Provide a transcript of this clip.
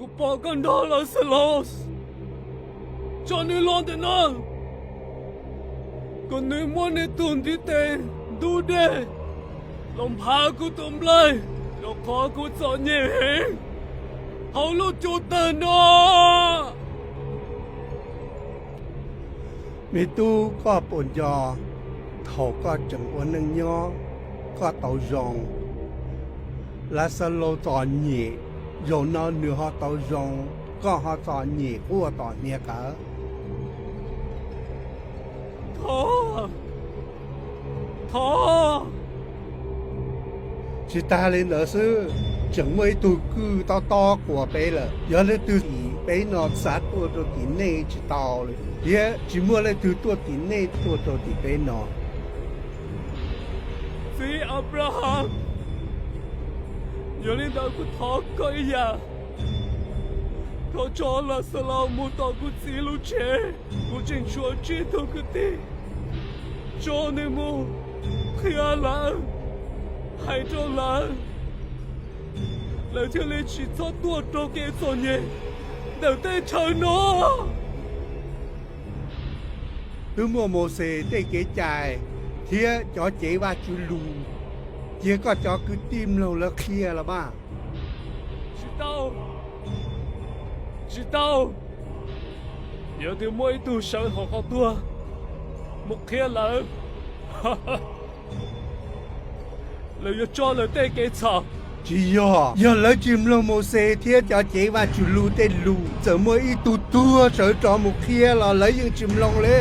Kuv pom koj nrog Laxalaus, tso nws los ntawm no, kom nws muab nws tus ntiv tes ntub dej los nphav kuv tus nplaig, rau qhov kuv txom nyem heev hauv lub cuab tawg no. Me tub, koj puas nco thaum koj tseem ua neej nyob, koj tau zoo? Laxalaus txom nyem, zaum no nws ho tau zoo, koj ho txom nyem quaj tom hniav qawv. Thov, thov. Tsis tas li ntawd xwb, tseem muaj ib tug kwj tob tob quas peb lawm. Yog leej twg tim peb no xav tuaj rau tim nej tsis tau li, thiab tsis muaj leej twg tuaj tim nej tuaj rau tim peb no. Txiv Anplahas, yog li ntawd kuv thov koj ib yam, thov tso Laxalaus mus tom kuv txiv lub tsev. Kuv tseem tshuav tsib tug kwv tij, tso nws mus qhia lawv, hais rau lawv, lawv thiaj li tsis txhob tuaj raug kev txom nyem ntawm teb chaws no. Twb muaj Mauxes tej kev cai thiab cov cev Vajtswv lus, cia koj cov kwv tij mloog lawv qhia los mas. Tsis tau, tsis tau. Yog tias muaj ib tug sawv hauv qhov tuag mus qhia lawv, lawv yuav tso lawv tej kev txhaum. Tsis yog, yog lawv tsis mloog Mauxes thiab cov cev Vajtswv lus tej lus, txawm muaj ib tug tuag sawv rov mus qhia los lawv yeej tsis mloog li.